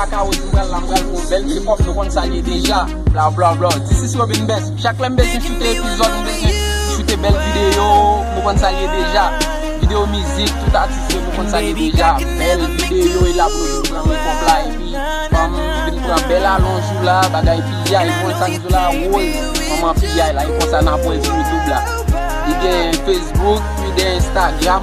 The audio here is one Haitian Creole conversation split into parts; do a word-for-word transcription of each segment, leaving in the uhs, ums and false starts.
Kakawo, si m pral la, m pral pran bèl K-pop, nou konn sa l ye deja. Bla, bla, bla. This is Robin Best. Chak lè m bezwen choute epizòd, m bezwen choute bèl videyo, nou konn sa l ye deja. Videyo mizik, tout atis yo, nou konn sa l ye deja. Bèl videyo, e la pou nou vin pran K-pop la, epi, bam, vin pran bèl alonj ou la, bagay piyay, nou konn sa m di w la, Rose, manman piyay la, e konsa n ap wè l sou YouTube la. Li gen Facebook, li gen Instagram.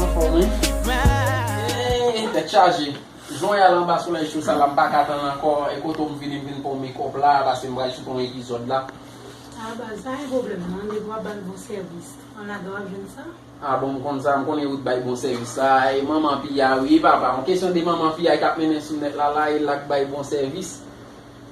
Anfòm, wi. Ey, tèt chaje. Jan w ye a la anba solèy cho sa la, m pa ka tann ankò. E kote w m vini, m vin pran make-up la, paske m pral choute yon epizòd la. A, baz, pa gen pwoblèm, non. Depi w ap ba l bon sèvis, an ladan w ap jwenn sa. A bon, m konn sa, m konnen ou t bay bon sèvis sa. E manman piya, wi, papa. Yon kesyon de manman piya k ap mennen sou nèt la, la, e l ak bay bon sèvis.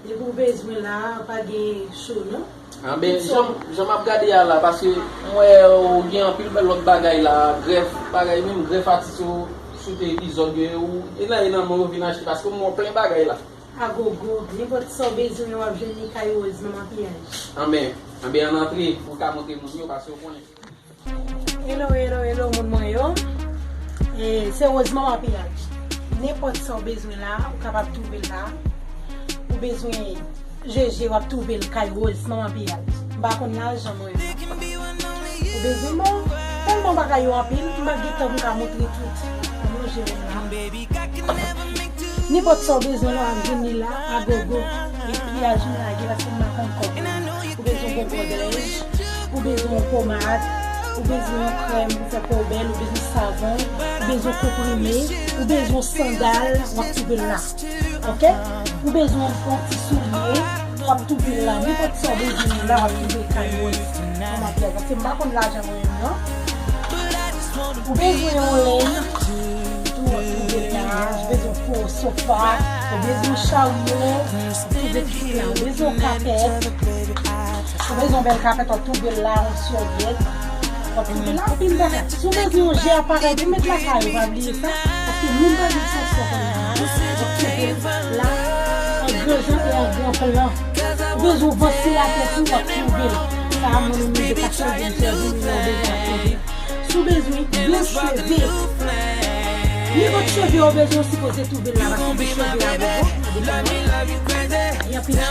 Depi w bezwen la, pa gen cho, non. Anben, jan, jan m ap gade a la, paske m wè ou gen anpil bèl lòt bagay la, grèf, bagay menm, grèf atis yo, choute epizòd yo, e nan, e nan men w yo vin achte, paske m wè w plen bagay la. Agogo, nenpòt sa w bezwen, w ap jwenn li kay Rose, manman piyay. Anben, anben, ann antre, pou w ka montre moun yo, paske w konnen. Hello, hello, hello, moun mwen yo. E, se Rose manman piyay. Nenpòt sa w bezwen la, ou kapab twouve l la. Ou bezwen jeje, w ap twouve l kay Rose manman piyay. M pa konn lajan mwen menm. Ou bezwen bon? Tèlman bagay yo anpil, m pa gen tan pou m ka montre tout. Ann lonje men m la. Nenpòt sa w bezwen la, w ap jwenn li la, agogo. E piyaj m lage la, se m pa konn kòb. Ou bezwen yon bon bòdèj, ou bezwen yon pomad, ou bezwen yon krèm pou fè po w bèl, ou bezwen savon, ou bezwen konprime, ou bezwen sandal, w ap twouve l la. Oke? Ou bezwen yon ti soulye, w ap twouve l la. Nenpòt sa w bezwen la, w ap twouve l kay mwen. Manman piyaj, paske m pa konn lajan mwen menm, non. Ou bezwen yon lenn, tou w ap twouve l la. Ou bezwen yon sofa, ou bezwen yon charyo, w ap twouve tout la. Ou bezwen yon kapèt, ou bezwen yon bèl kapèt, w ap twouve l la, yon sèvyèt. W ap twouve l la, anpil bagay. Si w bezwen yon jè aparèy pou met lakay ou, pa bliye sa, paske moun pa gen sans kòmsi. W ap twouve l la, an gran jan e an gran plan. Ou bezwen yon vantilatè tou, w ap twouve l. Sa a, mwen menm, m te ka chanje m sèvi li, w ap bezwen twouve. Si w bezwen bouch cheve, nenpòt cheve w bezwen, w sipoze twouve l la, paske bouch cheve a bon, bon, bon. Gen anpil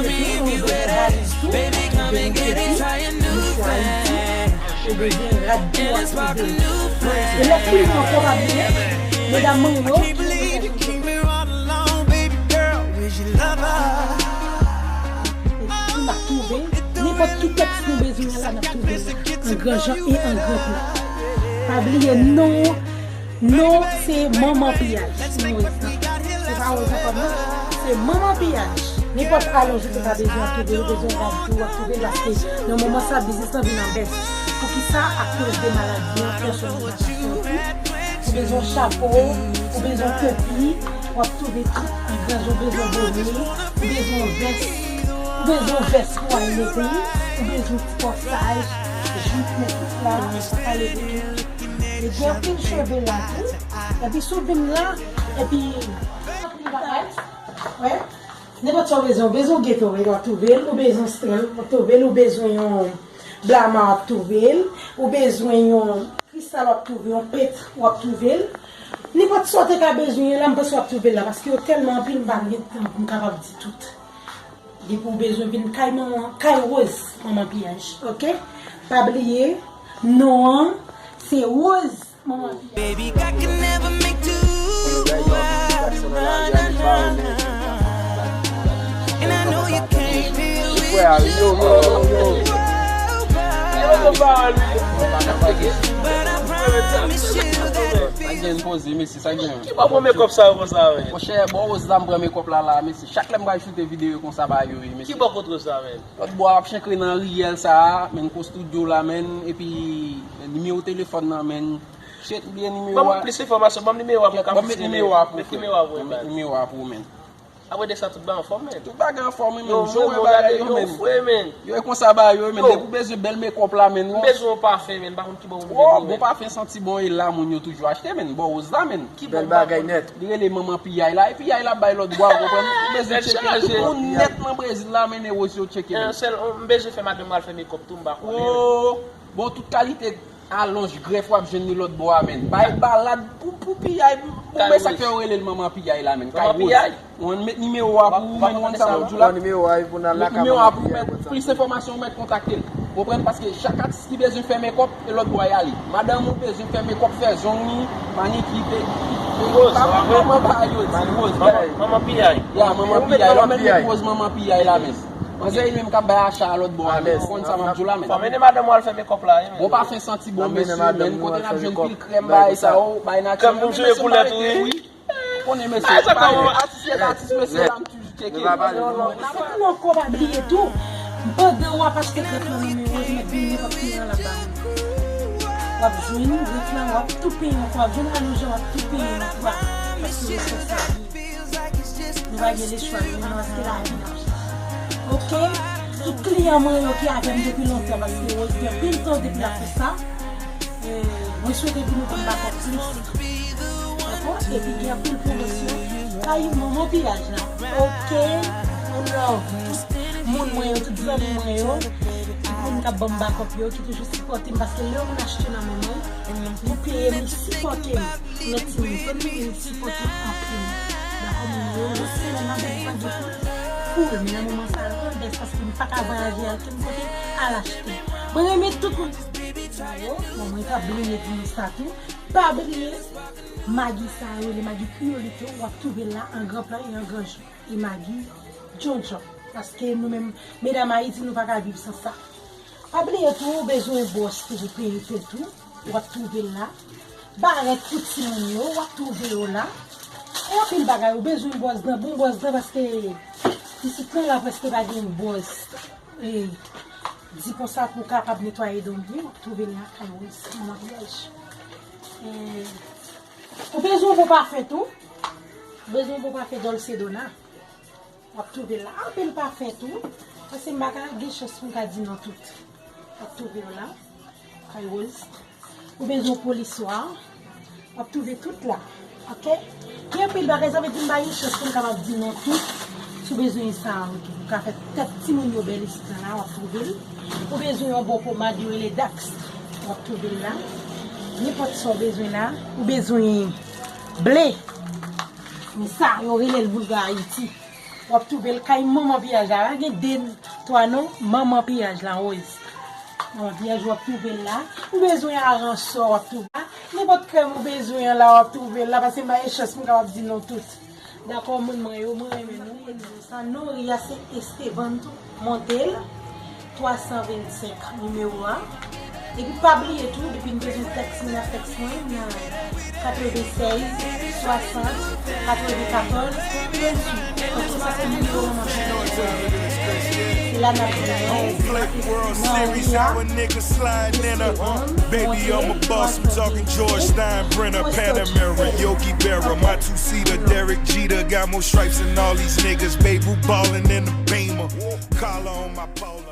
cheve, ou bezwen valiz tou, ou bezwen kepi, mouchwa iti, ou bezwen rad tou, w ap twouve l. E lè fini ankò, pa bliye, medam mwen yo, e si n ap twouve, nenpòt ki tèks nou bezwen an la, n ap twouve l la. An gran jan e an gran plan. Pa bliye non, non se manman piyaj. Se pa Rose ankò non. Se manman piyaj. Nenpòt alonj ou te ka bezwen, w ap twouve l, ou bezwen rad tou, w ap twouve l, paske nan moman sa, biznis lan vin an bès. Poukisa? Akoz de maladi an, pèsonn pa ka sòti. Ou bezwen chapo, ou bezwen kepi, w ap twouve tout an gran jan, ou bezwen bonye, ou bezwen vès, ou bezwen vès pou al lekòl, ou bezwen ti kòsaj, jip, men tout la, ale pou tout. E gen anpil cheve la tou. Epi si w vin la, epi, wè, nenpòt sa w bezwen, ou bezwen geto, w ap twouve l, ou bezwen stèl, w ap twouve l, ou bezwen yon blama, w ap twouve l, ou bezwen yon kristal, w ap twouve l, yon pent, w ap twouve l. Nenpòt sa w te ka bezwen an la, m panse w ap twouve l la, paske yo tèlman anpil, m pa gen tan pou m kapab di tout. Depi w bezwen vin kay manman, kay Rose, manman piyaj, oke? Pa bliye, non an, se Rose, manman piyaj. Baby, I can never make two. Why run, run, run? And I know you can't really. Yo, yo, yo, yo. But I promise you that it feels. Sa gen poze, mesye, sa gen. Ki bò pran make-up sa yo konsa, men? Monchè, bò Rose la m pran make-up la, la, mesye. Chak lè m pral choute videyo konsa ba yo, wi, mesye. Ki bò kote sa, men? Lòt bò a ap chankre nan riyèl sa a, men ko studio la, men, epi, men, nimewo telefòn nan, men. Shit, m bliye nimewo a. Ban m plis enfòmasyon, ban m nimewo a pou m ka plis rele. Ban m met nimewo a pou ou, frè. Ban m met nimewo a pou ou, men. Apre de sa, tout bagay anfòm, men. Tout bagay anfòm, men. Yo, yo, yo, bagay yo, men. Yo, e konsa bagay yo, men. Depi w bezwen bèl makeup la, men. M bezwen yon pafen, men. M pa konn ki bò pou m. Oh, bon pafen santi bon, e la, moun yo toujou achte, men. Bò woz la, men. Ki bèl bagay nèt. Li rele manman piyay la, e piyay la bay lòt bwa, ou konprann? Ou bezwen tcheke. Moun nèt nan Brezil la, men, e woz yo tcheke, men. Sèl, m bezwen fè madanm mwen al fè makeup tou, m pa konnen. Oh, bon, tout kalite alonj grèf w ap jwenn li lòt bò a, men. Bay balad pou, pou piyay, bon, men sa k fè yo rele l manman piyay la, men. Kay woz. Ou met nimewo a pou ou, men, ou konn sa m ap di w la. Nimewo a pou mèt plis enfòmasyon, ou mèt kontakte l. Konprann? Paske chak atis ki bezwen fè makeup, e lòt bò y ale. Madanm ou bezwen fè makeup, fè zong li, maniki, pediki, manman bagay yo di. Manman piyay. Ya, manman piyay. Lè w mèt met woz manman piyay la, men. Manzè li menm k ap bay acha a lòt bò a, men. Ou konn sa m ap di w la, men. Fò mennen madanm ou al fè makeup la, wi, men. Bon pafen santi bon, mesye, men. Kote n ap jwenn pil krèm, bagay sa yo, bagay natirèl. Krèm pou m jwenn pou lèt, wi. Konnen mesye, atis lè atis, mesye, la m toujou tcheke. Mwen pa pale non. N ap pran ankò, pa bliye tou. Pandan w ap achte grèf lan nan men yo, yo mèt vin nenpòt kliyan la ba nou. W ap jwenn grèf lan, w ap tou peye yon fwa, w ap jwenn alonje, w ap tou peye yon fwa. Paske yo fè sa. Nou pa gen lechwa, nou nan achte la pi. Ok? Tout kliyan mwen yo ki avè m depi lontan, paske yo gen anpil tan depi l ap fè sa. Mwen swete pou nou konn bakòp plis. Dakò? Epi gen anpil pwomosyon. Sa yo manman piyaj la. Ok? Moun love. Tout moun mwen yo, tout zanmi mwen yo. Tout moun k ap ban m bakòp yo, ki toujou sipòte m. Paske lè yon moun achte nan men mwen, li peye m, li sipòte m. Lè timoun, tout moun sipòte anpil. Dakò, moun yo, nan semèn nan, bèf pa gen poul. Poul, men nan moman sa yo, bèf paske m pa ka vwayaje al kenn kote, al achte. Mwen renmen tout moun. Sa yo, bon, mwen ka bliye di nou sa tou. Pa bliye, magi sa yo, le magi kriyolito, w ap twouve l la an gran plan e an gran jan. E magi djondjon. Paske nou menm, medam Ayiti, nou pa ka viv san sa. Pa bliye tou, ou bezwen bwòs tou pou peye tèt ou, w ap twouve l la. Barèt pou timoun yo, w ap twouve yo la. E anpil bagay, ou bezwen bwòs dan, bon bwòs dan, paske isit lan la prèske pa gen bwòs. E, di konsa pou w kapab netwaye dan w byen, w ap twouve l la kay Rose, manman piyaj. E, ou bezwen yon bon pafen tou, ou bezwen yon bon pafen Dolce Donna. W ap twouve l la. Anpil pafen tou. Paske m pa ka gen chans pou m ka di non tout. W ap twouve yo la. Kay Rose. Ou bezwen poliswa. W ap twouve tout la. Ok? Gen anpil bagay, sa vle di m pa gen chans pou m kapab di non tout. Si w bezwen sa, ok. Ou ka fè tèt timoun yo bèl isit la, la, w ap twouve l. Ou bezwen yon bon pomad, yo rele Dax. W ap twouve l la. Nenpòt sa w bezwen la. Ou bezwen ble. Men sa, yo rele l boulga Ayiti. W ap twouve l kay manman piyaj la. Pa gen de, twa non, manman piyaj la, Rose. Manman piyaj, w ap twouve l la. Ou bezwen aransò, w ap twouve la. Nenpòt krèm ou bezwen an la, w ap twouve l la. Paske m pa gen chans pou m kapab di non tout. Dakò, moun mwen yo, mwen renmen nou. Sa, non, ri a se Esteban tou. Monte l. twa san vennsenk nimewo a. Epi pa bliye tou, depi n bezwen tèks mwen, n ap tèks mwen nan katreven sèz, swasant, katreven katòz, tranntuit. Ok, sa se nimewo mwen. Se la n ap jwenn mwen. Nan ri a, Esteban, Monte, twa san vennsenk. Panamera, Yogi Berra, my two-seater, Derek Jeter, got more stripes than all these niggas. Babe Ruth ballin' in the Beamer, collar on my polo.